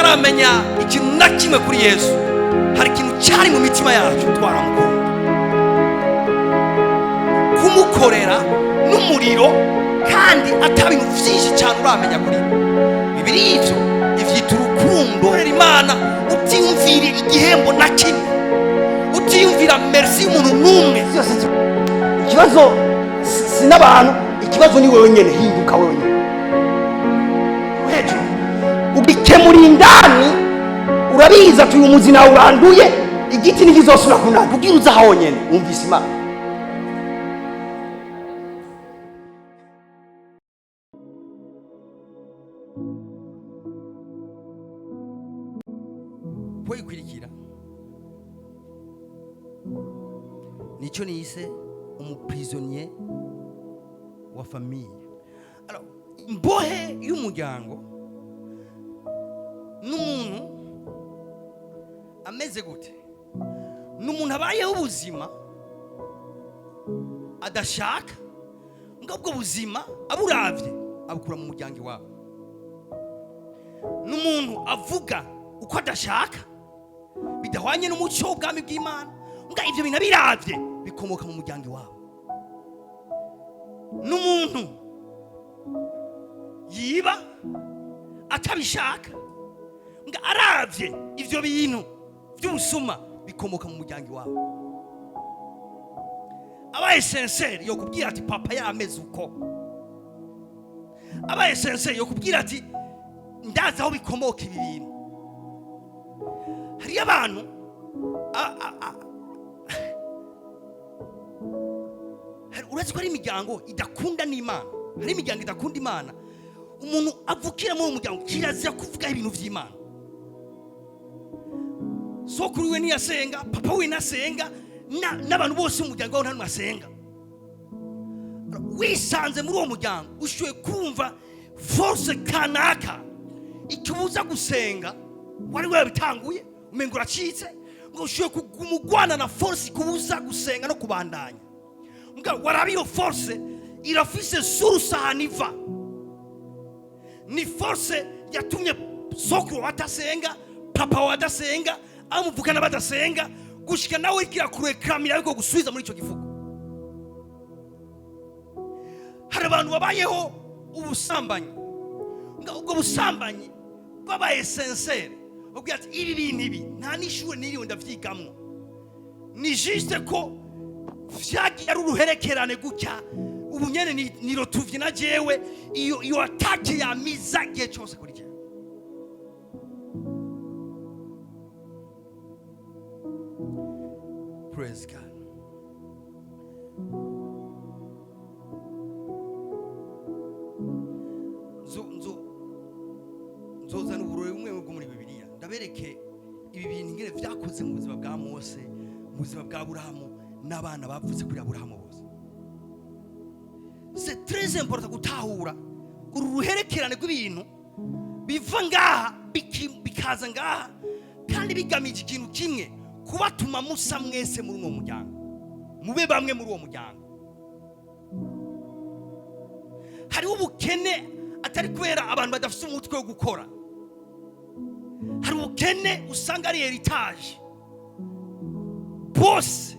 Tutaramenya ikintu na kimwe kuri Yesu, hari ikintu cyari mu mitima yacu, twaramukunda, kumukorera n'umuriro, kandi ata bintu byinshi cyane uramenya kuri we. Bibiri ivyo ivyita urukundo. Korera Imana utiyumvira igihembo na kimwe, utiyumvira merci y'umuntu n'umwe. Byose ikibazo si n'abantu, ikibazo ni wewe nyene. Hinduka wewe nyene hejuru, ubikemura indani. Urabizi ati uyu muzi nawe uranduye, igiti ntikizosubira kunanda kugira uza honyene wumvise Imana. Kwikwirikira nicyo nise umuprisonnier wa famille. Alors, imbohe y'umuryango n'umuntu ameze gute? Ni umuntu abayeho ubuzima adashaka, ngo ubwo buzima aburavye abukura mu muryango iwabo. Ni umuntu avuga uko adashaka, bidahwanye n'umuco w'ubwami bw'Imana, mbwa ibyo bintu abiravye bikomoka mu muryango iwabo. N'umuntu yiba atabishaka, mbwa aravye ivyo bintu by'ubusuma bikomoka mu muryango iwabo. Abaye sincère yo kubwira ati papa yameze uko, abaye sincère yo kubwira ati ndazi aho bikomoka ibi bintu. Hariyo abantu urazi ko hari imiryango idakunda n'Imana, hari imiryango idakunda Imana. Umuntu avukira muri uwo muryango kirazira kuvugaho ibintu vy'Imana. Sokuru we ntiyasenga, papa we ntasenga, n'abantu bose mu muryango wawe nta n'umwe asenga. Wisanze muri uwo muryango, ushoboye kumva force kanaka ikubuza gusenga, wari warabitanguye umenga uracitse, ngo ushoboye kuguma ugwana na force ikubuza gusenga no kubandanya. Mbwa waraba iyo force irafise source ahantu iva, ni force yatumye sokuru watasenga, papa wadasenga, amuvukana badasenga, gushika nawe kirakurekamira ariko gusubiza muri ico gifuko. Hari abantu babayeho ubusambanyi, nga ubwo busambanyi babaye sincère ubwo ati ibi bintu ibi nta n'ishure n'iriwe ndavyigamwo, ni juste ko vyagiye ari uruherekerane gutya, ubu nyene nirotuvye na jewe iyo attaque yamiza igihe cyose kuri jewe. Praise God. Nzozana uburore bumwe bwo muri Bibiliya, ndabereke ibi bintu ingene vyakoze mu buzima bwa Mose, mu buzima bwa Aburahamu n'abana bavutse kuri Aburahamu bose. C'est très important gutahura uru ruherekerane rw'ibintu biva ngaha bikaza ngaha, kandi bigamije ikintu kimwe: kubatuma musa mwese muri uwo muryango, mube bamwe muri uwo muryango. Hariho ubukene atari kubera abantu badafite umutwe wo gukora, hari ubukene usanga ari héritage. Bose,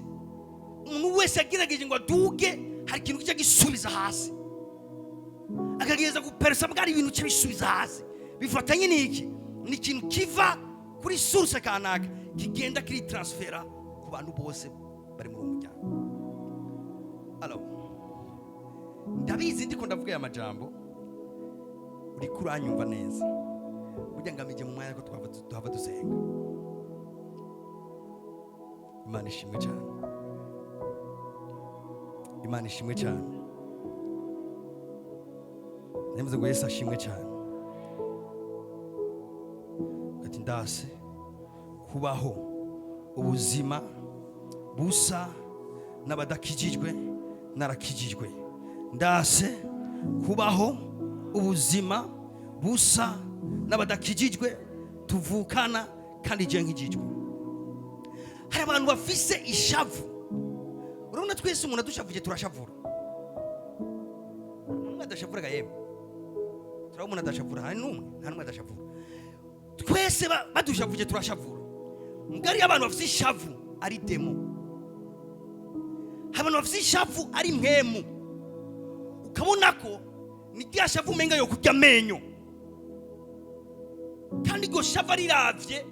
umuntu wese yagerageje ngo aduge, hari ikintu kijya gisubiza hasi, akagerageza guperesa bwari ibintu cyo bisubiza hasi. Bifatanye n'iki? Ni ikintu kiva kuri source kanaka kigenda kiri transfera ku bantu bose bari muri uwo muryango. Alors, ndabizi ndiko ndavuga aya majambo, uriko uranyumva neza. Burya ngamije mu mwanya ko tuhava dusenga. Imana ishimwe cyane, Imana ishimwe cyane. Nemeze ngo Yesu ashimwe cyane. Ati ndase kubaho ubuzima busa n'abadakijijwe narakijijwe, ndase kubaho ubuzima busa n'abadakijijwe tuvukana kandi je nkijijwe. Hari abantu bafise ishavu. Urabona twese umuntu adushavuje turashavura. Umwe adashavura ga yemwe, turabona umuntu adashavura, hari n'umwe, nta n'umwe adashavura. Twese badushavuje turashavura. Mugari abantu bafite ishavu ari démon, abantu bafite ishavu ari mpwemu. Ukabona ko ni rya shavu umenga yo kurya amenyo, kandi iryo shavu ariravye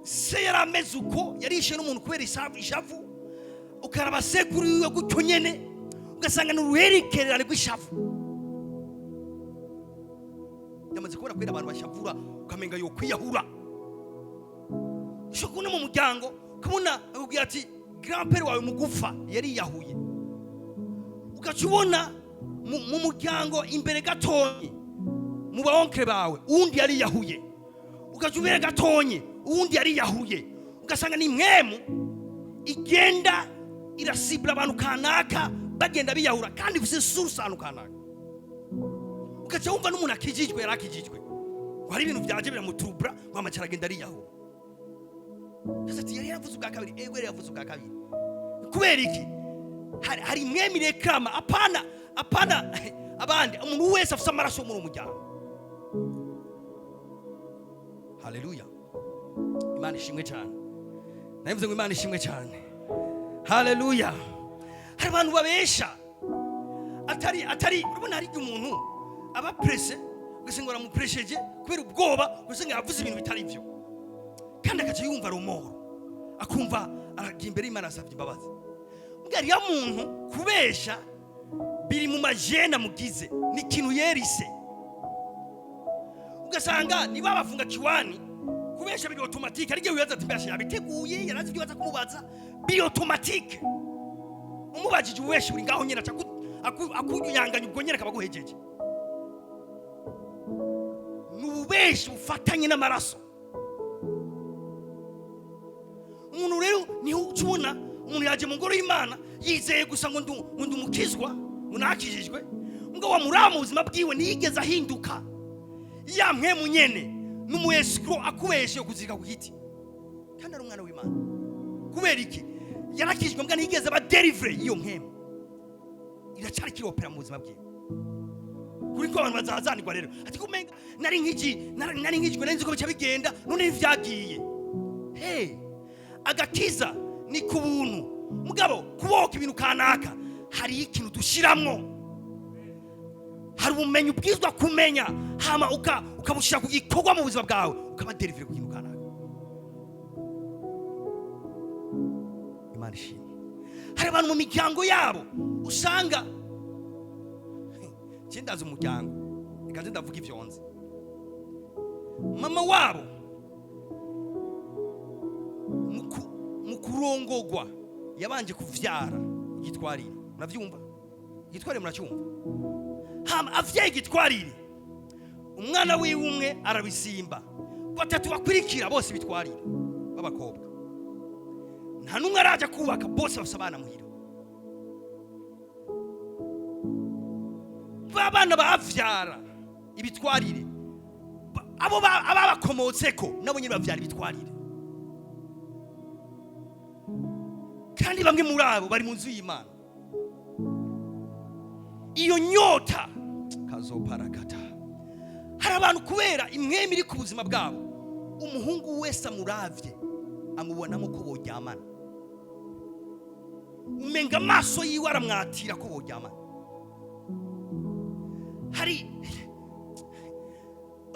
se yari ameze uko, yarishe n'umuntu kubera ishavu. Ukaraba sekuru wiwe gutyo nyene, ugasanga ni uruherekerane rw'ishavu. Yamaze kubona kubera abantu bashavura, ukamenga yo kwiyahura. Ushobora kubona mu muryango, ukabona akubwira ati grand-père wawe mugufa yariyahuye. Ugaca ubona mu muryango imbere gatonyi, mu ba oncle bawe, uwundi yariyahuye. Ugaca ubere gatonyi, uwundi yariyahuye. Ugasanga ni mwemu igenda irasibura abantu kanaka, bagenda biyahura, kandi ifise source ahantu kanaka. Ugaca wumva n'umuntu akijijwe, yari akijijwe, ngo hari ibintu byaje biramuturubura, ngo amacara agenda ariyahura. Yesu ati yari yaravuze ubwa kabiri. Ego, yari yavuze ubwa kabiri. Kubera iki? Hari imwemu irekrama. Apana, apana abandi, umuntu wese afite amaraso muri uwo muryango. Haleluya, Imana ishimwe cyane. Nabivuze ngo Imana ishimwe cyane. Haleluya. Hari abantu babesha atari urabona, hari igihe umuntu aba pressé, ugasanga baramupresheje kubera ubwoba, ugasanga yavuze ibintu bitari byo, kandi agaca yumva remords, akumva aragiye imbere y'Imana asabye imbabazi. Mbwa ariya muntu kubesha biri mu ma gènes amugize, ni ikintu yerise. Ugasanga niba bafunga kiwani, kubesha biri automatique. Ariko wibaza ati mbasha yabiteguye, yarazi ibyo baza kumubaza, biri automatique. Umubajije ububeshi buri ngaho nyine, aca akunyanganya ubwo nyine, akaba aguhejeje. Ni ububeshi bufatanye n'amaraso. Umuntu rero niho uca ubona umuntu yaje mu ngoro y'Imana, yizeye gusa ngo ndi umukizwa, ngo nakijijwe, ngo wamuraba mu buzima bwiwe ntiyigeze ahinduka. Ya mpwemu nyene n'umu escroc, akubeshe kuzirika ku giti kandi ari umwana w'Imana. Kubera iki? Yarakijwe, mbwa ntiyigeze aba délivré. Iyo mpwemu iracyari kiropera mu buzima bwiwe. Kuri ko abantu bazazanirwa rero, ati kumenga nari nkiji, nari nkijwe, nari nzi ko bica bigenda, none ntivyagiye. Hey, agakiza ni ku buntu, mugabo kuboka ibintu kanaka hari ikintu dushiramwo, hari ubumenyi ubwizwa kumenya, hama ukabushyira ku gikorwa mu buzima bwawe, ukaba délivré ku kintu kanaka. Imana ishimwe. Hari abantu mu miryango yabo usanga, njye ndazi umuryango, reka nze ndavuga ivyo nzi. Mama wabo mu kurongogwa yabanje kuvyara igitwarire. Muravyumva igitwarire? Muracyumva? Hama avyaye igitwarire, umwana wiwe umwe arabisimba, batatu bakurikira bose bitwarire b'abakobwa. Nta n'umwe araja kubaka, bose bafise abana muhira. Babana bavyara ibitwarire, abo ababakomotseko nabo nyine bavyara ibitwarire, kandi bamwe muri abo bari mu nzu y'Imana. Iyo nyota kazoparakata. Hari abantu kubera imwemi iri ku buzima bwabo, umuhungu wese amuravye amubonamo ko boryamana, umenga amaso yiwe aramwatira ko boryamana. Hari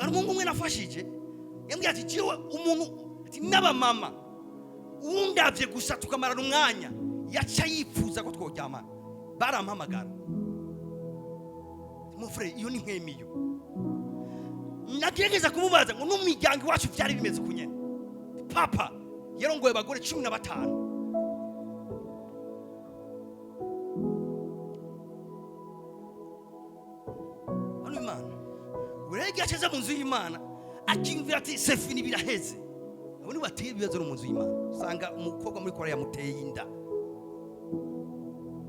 umuhungu umwe nafashije, yambwiye ati jiwe umuntu, ati n'abamama undavye gusa tukamarana umwanya, yaca yifuza ko tworyamana, barampamagara. Mon frère, iyo ni nkemiyo. Nagerageza kumubaza ngo n'umuryango iwacu byari bimeze uku nyene, papa yarongoye abagore 15. Hano Imana urege yashyize mu nzu y'Imana, akiyumvira ati c'est fini, biraheze. Abo ni bateye ibibazo no mu nzu y'Imana. Usanga umukobwa muri Korea yamuteye inda,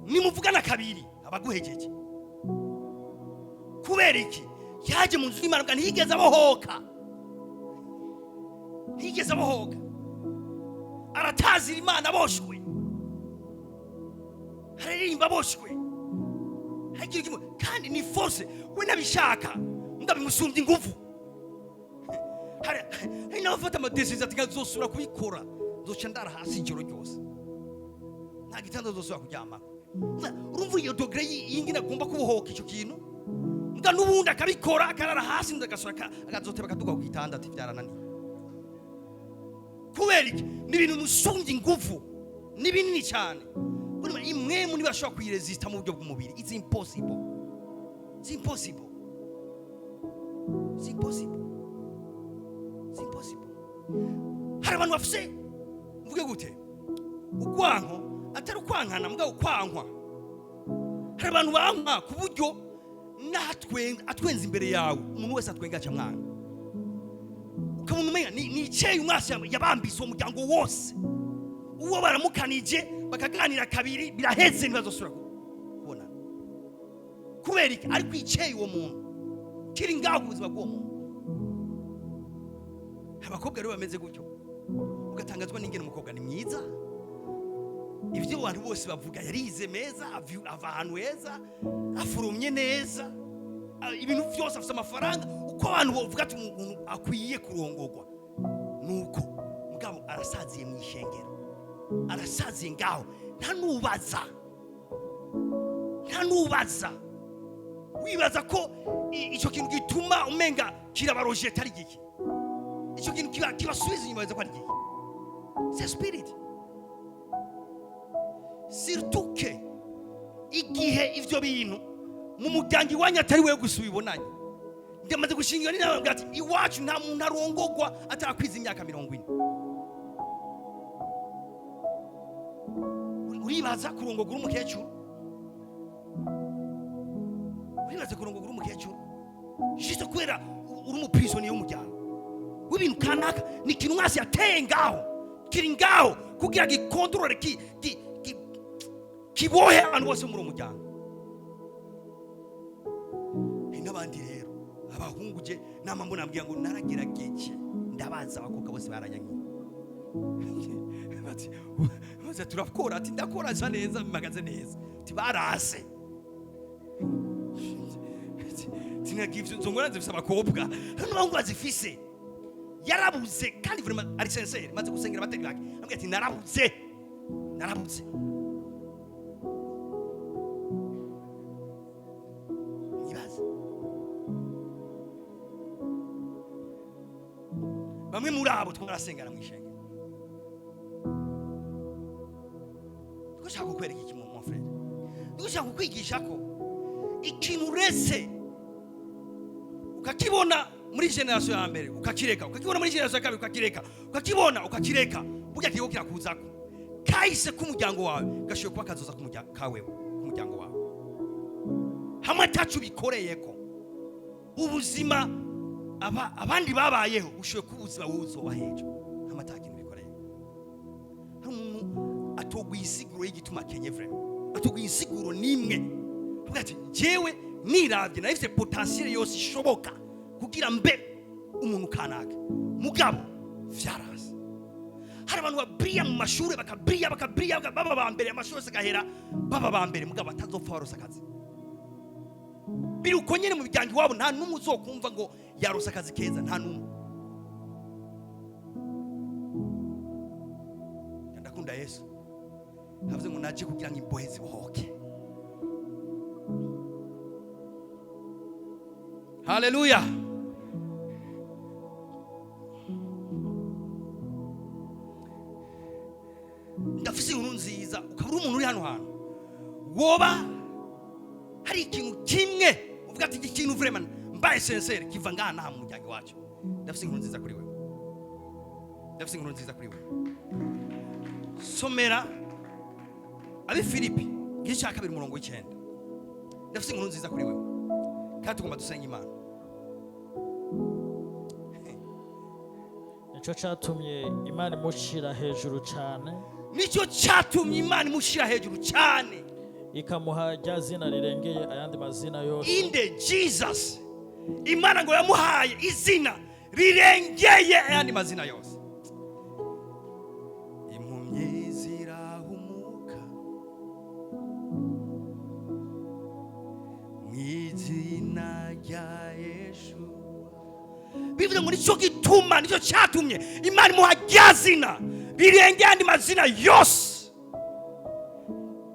nimuvugana kabiri abaguhejeje. Kubera iki? Yaje mu nzu y'Imana, ntiyigeze abohoka, ntiyigeze abohoka, aratazira Imana aboshwe, araririmba aboshwe. Hagira kimwe kandi ni force, we nabishaka mbwa bimusumbya ingufu. Hari n'abafata ama décisions ati nkazosubira kubikora, nzoca ndara hasi ijoro ryose, nta gitanda nzosubira kuryamako. Urumva iyo degré y'ingene agomba kubohoka icyo kintu, mbwa n'ubundi akabikora, akarara hasi, undi agasura akazoteba akaduga ku gitanda, ati byarananiye. Kubera iki? Ni ibintu musumbye ingufu, ni binini cyane. Urumva, imwemu ntibashobora kuyiresista mu buryo bw'umubiri. It's impossible, it's impossible, it's impossible, it's impossible. Hari abantu bafise, mvuge gute, ugwanko atari ukwankana, mbwa ukwankwa. Hari abantu bankwa ku buryo n'ahatwenga atwenza imbere yawe, umuntu wese atwenga aca mwanga, ukabona umenya ni icyeyi umwasi yabambise uwo muryango wose. Uwo baramukanije bakaganira kabiri, biraheze, ntibazosubira kubonana. Kubera iki? Ariko icyeyi uwo muntu kiri ngaho ku buzima bw'uwo muntu. Abakobwa rero bameze gutyo, ugatangazwa n'ingene umukobwa ni mwiza, ibyo abantu bose bavuga, yarize meza, ava ahantu heza, afurumye neza, ibintu byose, afite amafaranga, uko abantu bavuga ati umuntu akwiye kurongorwa, nuko mugabo arasaziye mu ishengero, arasaziye ngaho, ntanubaza, ntanubaza. Wibaza ko icyo kintu gituma umenga kirabarojeta ari giki? Icyo kintu kibasubiza inyuma, baza ko ari giki? C'est spirit. Surtout que igihe ivyo bintu mu muryango iwanyu atari wewe gusa ubibonanye. Ndamaze gushingira n'inama ati iwacu nta muntu arongogwa atarakwiza imyaka 40. Uribaza kurongogwa uri umukecuru? Uribaza kurongogwa uri umukecuru juste kubera uri umu prisonnier w'umuryango w'ibintu kanaka? Ni ikintu mwasi yateye ngaho, kiri ngaho kugira ngo ikontorore, kibohe abantu bose muri uwo muryango. Hari n'abandi rero, abahungu, je nama mbona mbwira ngo naragerageje, ndabaza abakobwa bose baranyankiye. Bati baza turakora, ati ndakora sa neza, mpagaze neza, ati barase sinagira izo ngorane zifise abakobwa. Hano abahungu bazifise, yarabuze, kandi vraiment ari sincère, maze gusengera abatari bake, ambwira ati narabuze, narabuze. Nibaze bamwe muri abo twarasengana mu ishengero. Ndigushaka kukwereka iki, mon frère? Ndigushaka kukwigisha ko ikintu uretse ukakibona muri génération ya mbere ukakireka, ukakibona muri génération ya kabiri ukakireka, ukakibona ukakireka, burya kiriko kirakuzako kahise k'umuryango wawe, gashoboye kuba kazoza kawewe k'umuryango wawe, hamwe atacu bikoreyeko. Ubuzima abandi babayeho bushoboye kuba ubuzima wowe uzoba hejuru, hamwe ata kintu bikoreye. Hari umuntu atoguye insiguro y'igituma akenye, vraiment atoguye insiguro n'imwe, avuga ati jewe niravye nafise potentiel yose ishoboka kugira mbe umuntu kanaka, mugabo vyaranse. Hari abantu babiriya mu mashuri, bakabiriya, bakabiriya, baba ba mbere, amashuri yose agahera baba ba mbere, mugabo batazopfa barose akazi. Biri uko nyene mu miryango iwabo, nta n'umwe uzokumva ngo yarose akazi keza, nta n'umwe. Ndakunda Yesu, havuze ngo naje kugira ngo imbohe zibohoke. Haleluya! Ndafise inkuru nziza. Ukaba uri umuntu uri hano hantu, woba hari ikintu kimwe uvuga ati iki kintu vraiment mbaye sincère kiva ngaha naha mu muryango wacu, ndafise inkuru nziza kuri wewe, ndafise inkuru nziza kuri wewe. Somera Abi Filipi igice cya 2 umurongo w'9. Ndafise inkuru nziza kuri wewe, kandi tugomba dusenga Imana. Nicyo cyatumye Imana imushyira hejuru cyane, Nicyo cyatumye Imana imushyira hejuru cyane, ikamuha rya zina rirengeye ayandi mazina yose. Inde? Jesus. Imana ngo yamuhaye izina rirengeye ayandi mazina yose. Impumyi zirahumuka mu izina rya Yeshuwa. Bivuze Bivuze ngo nicyo gituma, nicyo cyatumye Imana imuha rya zina rirengeye andi mazina yose.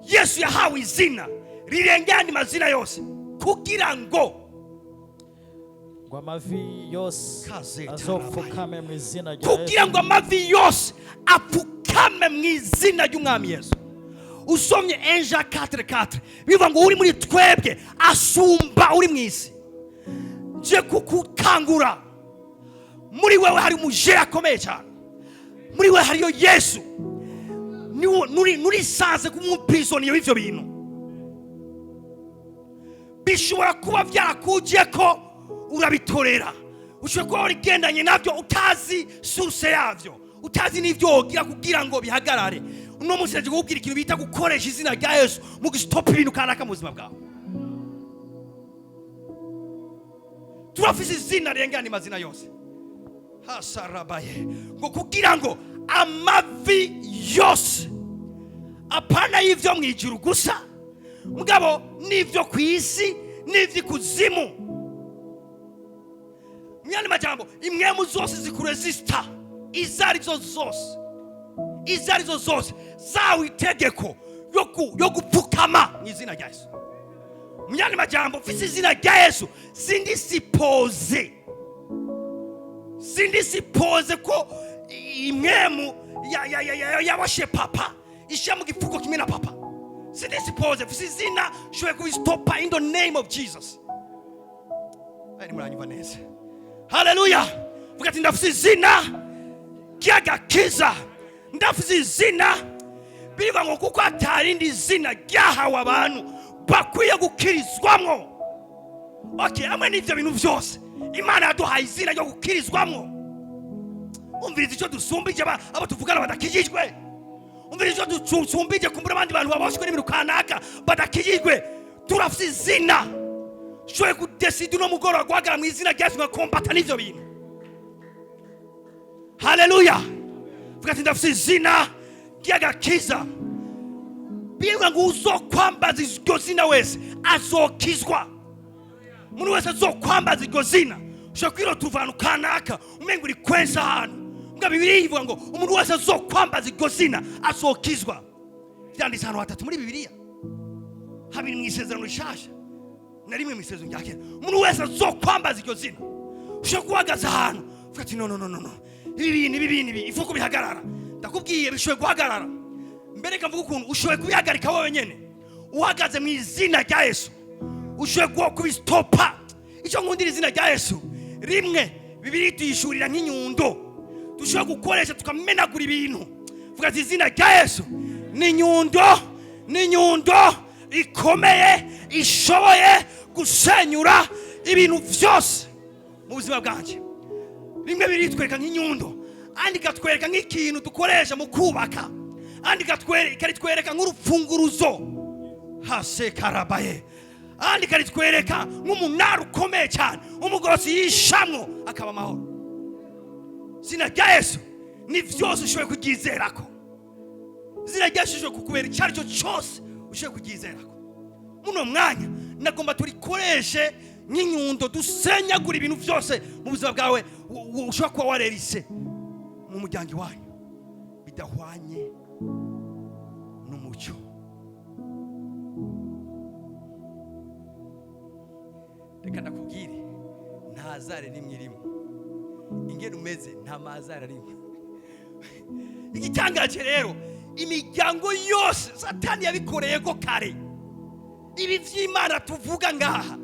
Yesu yahawe izina rirengeye andi mazina yose kugira ngo Ngo amavi yose Kaze. azopfukame mu izina rya Kugira Yesu. ngo amavi yose apfukame mu izina ry'Umwami Yesu. Usomye 1 Jean 4:4, bivuga ngo uri muri twebwe asumba uri mu isi. Nje kukukangura, muri wewe hari umuje akomeye cyane, muri wewe hariyo Yesu. Nurisanze kumuprisonnier w'ivyo bintu bishobora kuba byarakuje ko urabitorera, ushobora kuba warigendanye nabyo utazi source yabyo, utazi n'ibyo wogira kugira ngo bihagarare. Uno munsi naje kukubwira ikintu bita gukoresha izina rya Yesu mu gustopa ibintu kanaka mu buzima bwawe. Turafise izina rirengana amazina yose, hasarabaye, ngo kugira ngo amavi yose, apana y'ivyo mu ijuru gusa, mugabo n'ivyo ku isi n'ivy'ikuzimu. Mu yandi majambo, impwemu zose zikuresista, izo arizo zose, izo arizo zose, zawe itegeko yo gupfukama mu izina rya Yesu. Mu yandi majambo, mfise izina rya Yesu, sindi supposé, sindi supposé ko impwemu yaboshe papa ishyira mu gifuko kimwe na papa. Sindi supposé, mfise izina, nshoboye kubistopa in the name of Jesus. Ari muranyumva neza? Haleluya! Vuga ati: "Ndafise izina ry'agakiza, ndafise izina." Bivuga ngo kuko atarindi zina ryahawe abantu bakwiye gukirizwamwo. Okay, hamwe n'ibyo bintu byose, Imana yaduhaye izina ryo gukirizwamwo. Umviriza icyo dusumbije abo tuvugana badakijijwe. Umviriza icyo dusumbije kumbura abandi bantu baboshwe n'ibintu kanaka badakijijwe. Turafise izina. Ushoboye kudesida uno mugoroba guhagarara mu izina rya Yesu, nkakombata n'ivyo bintu. Haleluya! Vuga ati: "Ndafise izina ry'agakiza." Bivuga ngo uzokwambaza iryo zina wese azokizwa. Umuntu wese azokwambaza iryo zina. Ushobora kwirota uvantu kanaka umenga uri kwensa ahantu, mbwa Bibiliya ivuga ngo umuntu wese azokwambaza iryo zina azokizwa. Byanditse ahantu hatatu muri Bibiliya, habiri mu Isezerano Rishasha na rimwe mu Isezerano rya Kera. Umuntu wese azokwambaza iryo zina. Ushobora guhagaze ahantu uvuga ati: "No, no, no, no, no, ibi bintu, ibi bintu, ibi ifuko bihagarara." Ndakubwiye, bishoboye guhagarara. Mbere reka mvuge ukuntu ushoboye kubihagarika wowe nyene uhagaze mu izina rya Yesu. Ushoboye kubisitopa. Icyo nkundira izina rya Yesu, rimwe Bibiri tuyishurira nk'inyundo dushobora gukoresha tukamenagura ibintu. Vuga ati: "Izina rya Yesu ni inyundo, ni inyundo ikomeye ishoboye gusenyura ibintu byose mu buzima bwanjye." Rimwe biritwereka nk'inyundo, andi ikatwereka nk'ikintu dukoresha mu kubaka, andi ikaritwereka nk'urupfunguruzo, hasekarabaye, andi ikaritwereka nk'umunara ukomeye cyane umugorosi yishamwo akaba amahoro. Izina rya Yesu ni byose, ushoboye kuryizerako. Izina rya Yesu ushoboye kukubera icyo ari cyo cyose, ushoboye kuryizerako. Muno mwanya nagomba turikoreshe nk'inyundo, dusenyagura ibintu byose mu buzima bwawe ushobora kuba warerise mu muryango iwanyu bidahwanye n'umucyo. Reka ndakubwire, nta zare n'imwe irimo ingene umeze, nta mazare arimo. Igitangaje rero, imiryango yose Satani yabikoreye ko kare. Ibi by'Imana tuvuga ngaha,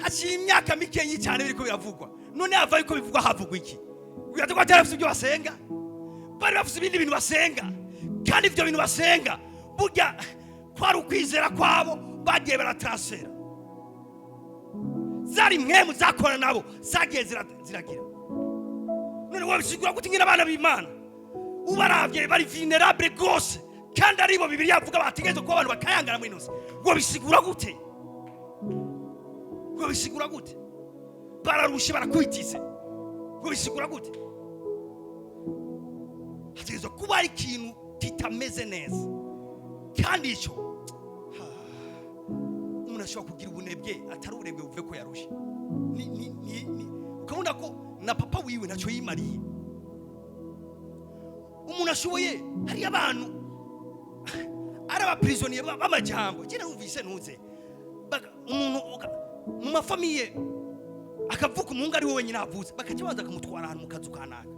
haciye imyaka mikeyi cyane biriko biravugwa. None hava yuko bivugwa, havugwa iki? Wibaza ko batari bafise ibyo basenga? Bari bafise ibindi bintu basenga, kandi ibyo bintu basenga burya kwari ukwizera kwabo bagiye baratransfera. Zari mwemu zakora nabo zagiye ziragira. None wabisigura gute nyine abana b'Imana ubaravye bari vulnerable rwose, kandi aribo Bibiliya yavuga bategerezwa kuba abantu bakayangana muri ino si? Wabisigura gute? Wabisigura gute? Bararushe, barakwitize. Wabisigura gute? Hategerezwa kuba hari ikintu kitameze neza. Kandi icyo umuntu ashobora kugira ubunebwe, atari ubunebwe buvuye ko yarushe. Ni Ukabona ko na papa wiwe ntacyo yimariye. Umuntu ashoboye, hariyo abantu ari aba prisonniers b'amajambo. Njye narumvise ntuze umuntu mu ma familles akavuka umuhungu ari we wenyine avutse, bakaca baza bakamutwara ahantu mu kazu kanaka,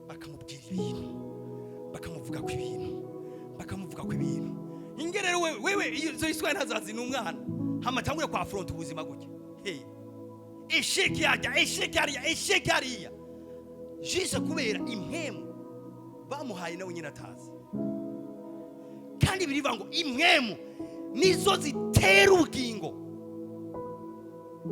bakamubwira ibintu, bakamuvuga ko ibintu, bakamuvuga ko ibintu. Inge rero wewe, wewe izo histoire ntazazi, ni umwana hama atangure kwa affronter ubuzima gutya. Hey, échec yajya, échec hariya, échec hariya, juste kubera impwemu bamuhaye nawe nyine atazi. Kandi birivuga ngo impwemu nizo zitera ubugingo.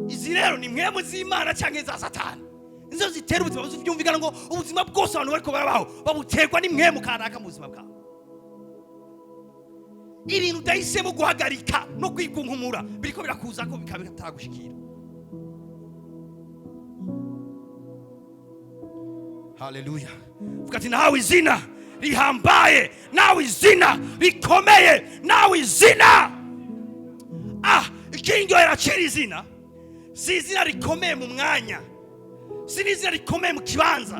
Izi rero ni impwemu z'Imana cyangwa iza Satani, nizo zitera ubuzima. Byumvikana ngo ubuzima bwose abantu bariko barabaho babuterwa n'impwemu kanaka mu buzima bwabo. Ibintu udahisemo guhagarika no kwikunkumura biriko birakuza ko bikaba bitaragushikira. Haleluya! Vuga ati: "Nawe izina rihambaye, nawe izina rikomeye, nawe izina." Ah, ikindyohera ciri izina si izina rikomeye mu mwanya, si n'izina rikomeye mu kibanza,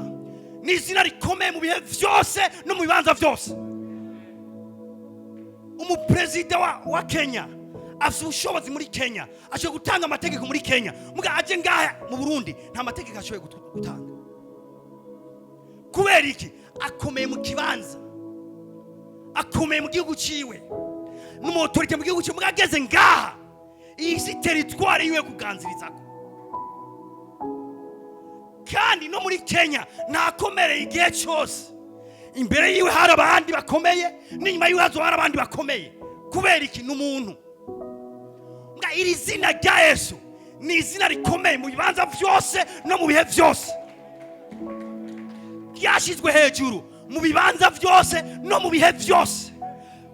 ni izina rikomeye mu bihe byose no mu bibanza byose. Umuperezida wa Kenya afite ubushobozi muri Kenya, ashobora gutanga amategeko muri Kenya. Muga aje ngaha mu Burundi, nta mategeko ashoboye gutanga. Kubera iki? Akomeye mu kibanza, akomeye mu gihugu ciwe, n'umu autorité mu gihugu ciwe. Muga ageze ngaha, iyi si territoire yiwe kuganzirizako. Kandi no muri Kenya ntakomereye igihe cyose. Imbere yiwe hari abandi bakomeye, n'inyuma yiwe hazoba hari abandi bakomeye. Kubera iki? Ni umuntu. Mbwa iri zina rya Yesu ni izina rikomeye mu bibanza byose no mu bihe byose, ryashyizwe hejuru mu bibanza byose no mu bihe byose.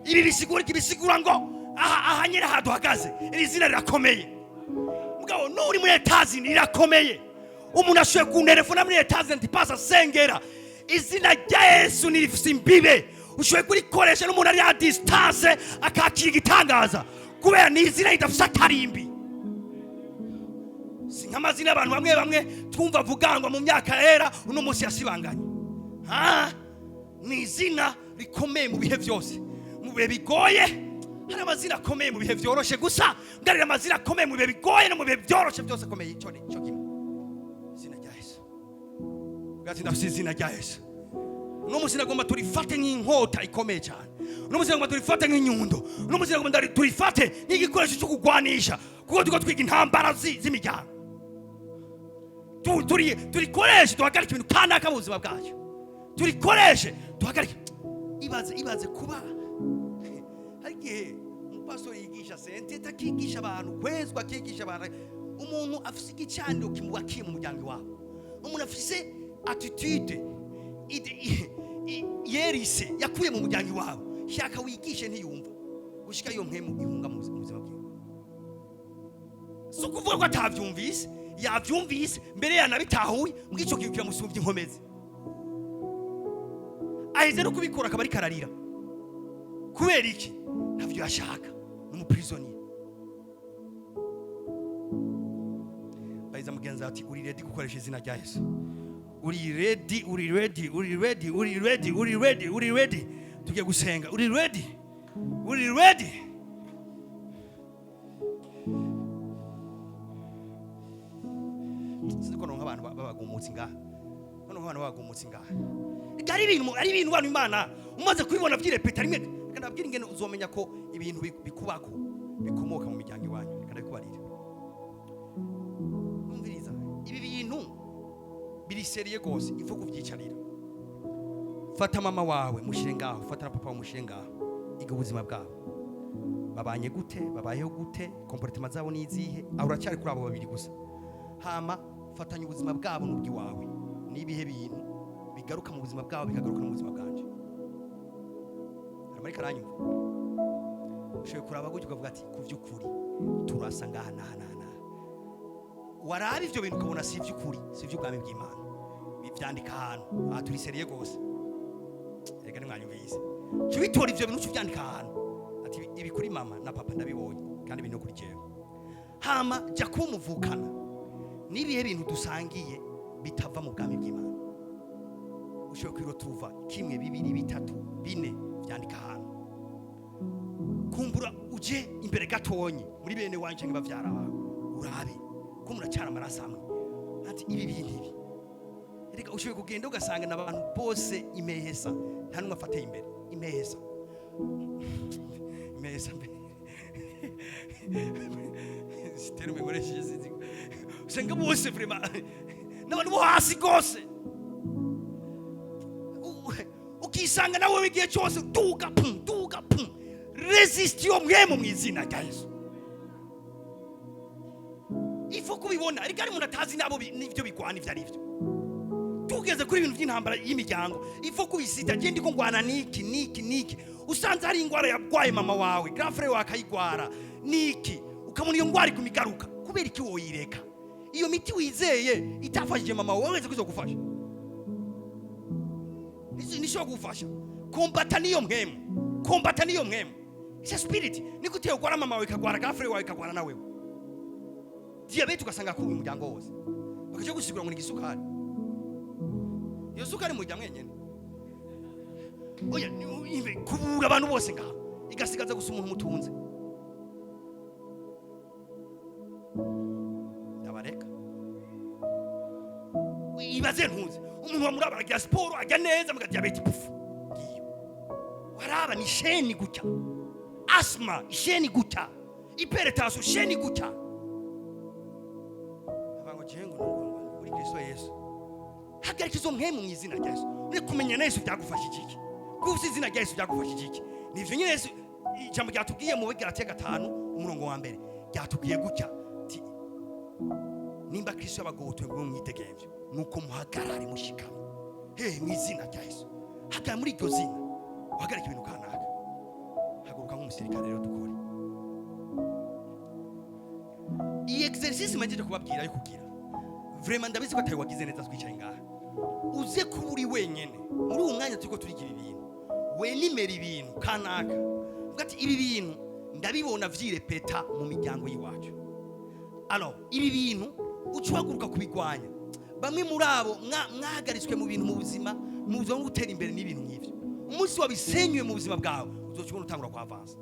Ibi bisigura iki? Bisigura ngo aha, aha nyine aha duhagaze, iri zina rirakomeye. Mugabo nuri muri Etazini rirakomeye. Umuntu ashoboye kunterefona muri Etazini ati: "Pasa sengera." Izina rya Yesu ntirifise imbibe. Ushoboye kurikoresha n'umuntu ari à distance akakira igitangaza, kubera ni izina ridafise akarimbi. Si nk'amazina y'abantu bamwe bamwe twumva avugangwa mu myaka yera, uno munsi yasibanganye. Ha, ni izina rikomeye mu bihe byose, mu bihe bigoye. Hari amazina akomeye mu bihe byoroshe gusa, ngarira amazina akomeye mu bihe bigoye no mu bihe byoroshe byose akomeye. Icyo ni cyo kimwe, izina rya Yesu. Bwati ndafise izina rya Yesu. Uno munsi nagomba turifate nk'inkota ikomeye cyane. Uno munsi nagomba turifate nk'inyundo. Uno munsi nagomba turifate nk'igikoresho cyo kugwanisha, kuko turiko twiga intambara z'imiryango. Turikoreshe duhagarike ibintu kanaka mu buzima bwacu, turikoreshe duhagarike. Ibaze, ibaze kuba hari igihe umupastori yigisha sainteté, akigisha abantu kwezwa, akigisha abantu. Umuntu afise igicaniro kimubakiye mu muryango iwabo, umuntu afise attitude yerise yakuye mu muryango iwabo, shaka wigishe ntiyumva, gushika iyo mpemu ihunga mu buzima bwiwe. Si ukuvuga ko atavyumvise, yavyumvise mbere, yanabitahuye, mbwo ico kintu kiramusumbya inkomezi. Aheze no kubikora akaba ariko ararira. Kubera iki? Ntavyo yashaka, ni umu prisonnier. Bayiza mugenzi ati: "Uri ready gukoresha izina rya Yesu? Uri ready? Uri ready? Uri ready? Uri ready? Uri ready? Uri ready? Tugiye gusenga. Uri ready? Uri ready?" Sinzi ko noneho abantu babagumutse ngaha, noneho abantu babagumutse ngaha. Reka, ari ibintu bantu Imana umaze kubibona byirepeta rimwe. Reka ndababwira ingene uzomenya ko ibintu bikubako bikomoka mu miryango iwanyu. Reka ndabikubarira. Umviriza, ibi bintu biri sérieux rwose, ifu kubyicarira. Fata mama wawe mushyire ngaho, fata na papa wawe mushyire ngaho. Iga ubuzima bwabo: babanye gute, babayeho gute, comportements zabo ni izihe? Aho uracyari kuri abo babiri gusa. Hama fatanya ubuzima bwabo n'ubw'iwawe. Ni ibihe bintu bigaruka mu buzima bwabo, bikagaruka no mu buzima bwanje? Ariko aranyumva? Ushoboye kuraba gutyo ukavuga ati: "Ku by'ukuri turasa ngaha n'aha n'aha n'aha." Waraba ibyo bintu ukabona si iby'ukuri, si iby'ubwami bw'Imana. Bivyandika ahantu. Aha turi sérieux rwose. Reka nimwanyumvise. Ca ubitora ivyo bintu, uca uvyandika ahantu ati: "Ibi kuri mama na papa ndabibonye, kandi ibi no kuri jewe." Hama jya kuba umuvukana. N'ibihe bintu dusangiye bitava mu bwami bw'Imana? Ushobora kwirotuva kimwe, bibiri, bitatu, bine, vyandika ahantu. Kumbura uje imbere gatonyi muri bene wanje cyangwa bavyara bawe, urabe ko muracyara amaraso amwe, ati ibi bintu ibi. Reka, ushoboye kugenda ugasanga n'abantu bose imehesa, nta n'umwe afateye imbere imehesa, imehesa mbe terme nkoresheje, sinzi. Usanga bose vraiment n'abantu bo hasi rwose. Ukisanga nawe igihe cyose duga pum, duga pum. Résiste iyo mpwemu mu izina rya Yesu. Ifu kubibona ariko ari umuntu atazi nabo n'ibyo bigwana ibyo ari byo. Tugeze kuri ibintu by'intambara y'imiryango, ifu kubisita genda ndiko ngwana niki, niki, niki. Usanze hari indwara yagwaye mama wawe, grand frère wawe akayigwara, niki, ukabona iyo ndwara igumigaruka, kubera iki woyireka? Iyo miti wizeye itafashije mama wawe, wese kuzogufasha nishobora kugufasha. Kombata niyo mpwemu, kombata niyo mpwemu. It's a spirit. Niko uteye ugwara mama wawe, ikagwara grand frère wawe, ikagwara na wewe. Diyabete ugasanga kuba umuryango wose, bakaja gusigura ngo ni igisukari. Iyo sukari mujya mwenyene. Oya, kubura abantu bose ngaha, igasigaza gusa umuntu mutunze. Ndabareka ibaze ntuze umuntu wamuraba aragira siporo, ajya neza, muga diyabete pufu ngiyo. Waraba ni sheni gutya, asma isheni gutya, hypertension sheni gutya. Avango jengo ngo muri Kristo Yesu. Hagarika izo mpwemu mu izina rya Yesu. Uri kumenya na Yesu byagufashije iki? Kuba izina rya Yesu byagufashije iki? Nivyo nyine Yesu ijambo ryatubwiye mu Galatiya 5 umurongo wa 1, ryatubwiye gutya ti: nimba Kristo yabagobotoye ngo mwidegemvyo, nuko muhagarare mushikamye he mu izina rya Yesu. Hagarara muri iryo zina, uhagarike ibintu kanaka. Haguruka nk'umusirikare rero, dukore iyi exercice majeje kubabwira yo kugira. Vraiment ndabizi ko atari wagize neza twicaye ngaha. Uze kuba uri wenyene muri uwo mwanya turiko turigira ibintu, wenimera ibintu kanaka, uvuga ati ibi bintu ndabibona vyirepeta mu miryango y'iwacu. Alors ibi bintu uca uhaguruka kubigwanya. Bamwe muri abo mwahagaritswe mu bintu mu buzima, mu buzima bwo gutera imbere n'ibintu nk'ivyo, umunsi wabisenyuye mu buzima bwawe, uzoca ubona utangura kwavansa.